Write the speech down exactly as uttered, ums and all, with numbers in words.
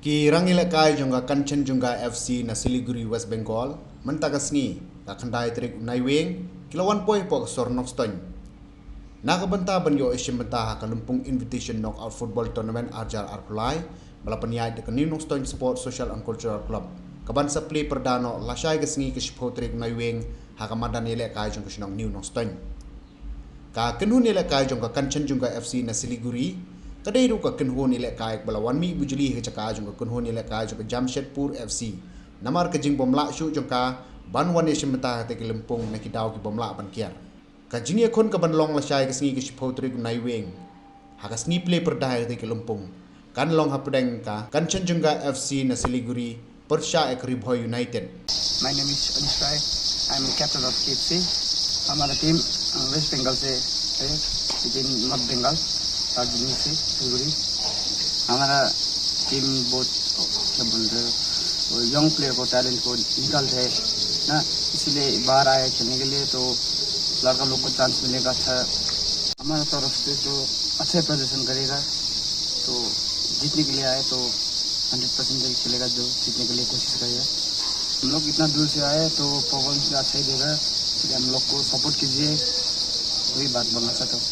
Ki rang ïalehkai jong ka Kanchenjunga F C na Siliguri, West Bengal, mynta ka sngi, ka khyndai tarik u Naiwieng, ki la wan poi hapoh ka sor Nongstoiñ. Na ka bynta ban ïoh ïashim bynta ha ka Lympung Invitation Knockout Football Tournament ar hajar arphew lai, ba la pynïaid da ka New Nongstoiñ Sport Social and Cultural Club, ka ban sa plie pyrda noh lashai ka sngi ka shiphew tarik u Naiwieng, ha ka madan ïalehkai jong ka shnong New Nongstoiñ. Ka kynhun ïalehkai jong ka Kanchenjunga F C na Siliguri, ka dei ruh ka kynhun ïalehkai ba la wan mih bujli ha ka jaka jong ka kynhun ïalehkai jong ka Jamshedpur F C. Namar ka jingbymlah shuh jong ka ban wan ïashim bynta ha katei ka lympung na ki daw ki bymlah ban kiar. Ka jingïakhun ka ban long lashai ka sngi ka shiphew tarik u Naiwieng, ha ka sngi plie pyrda ha katei ka lympung, kan long hapdeng ka Kanchenjunga F C na Siliguri pyrshah ïa ka Ri Bhoi United. My name is Anish Rai. I am captain of K F C. हमारा टीम, अ, वेस्ट बंगाल से है, विद इन नॉर्थ बंगाल, दार्जिलिंग से, सिलगुड़ी। हमारा टीम बहुत, क्या बोलते हैं, वो यंग प्लेयर को, टैलेंट को निकालते हैं ना, इसीलिए बाहर आए खेलने के लिए, तो लड़का लोग को चांस मिलेगा अच्छा। हमारा तरफ से तो अच्छा प्रदर्शन करेगा, तो जीतने के लिए आए तो हंड्रेड परसेंट खेलेगा, जो जीतने के लिए कोशिश करेगा। हम लोग इतना दूर से आए तो परफॉर्मेंस भी अच्छा ही देगा, इसलिए हम लोग को सपोर्ट कीजिए, वही बात बोलना चाहता हूँ।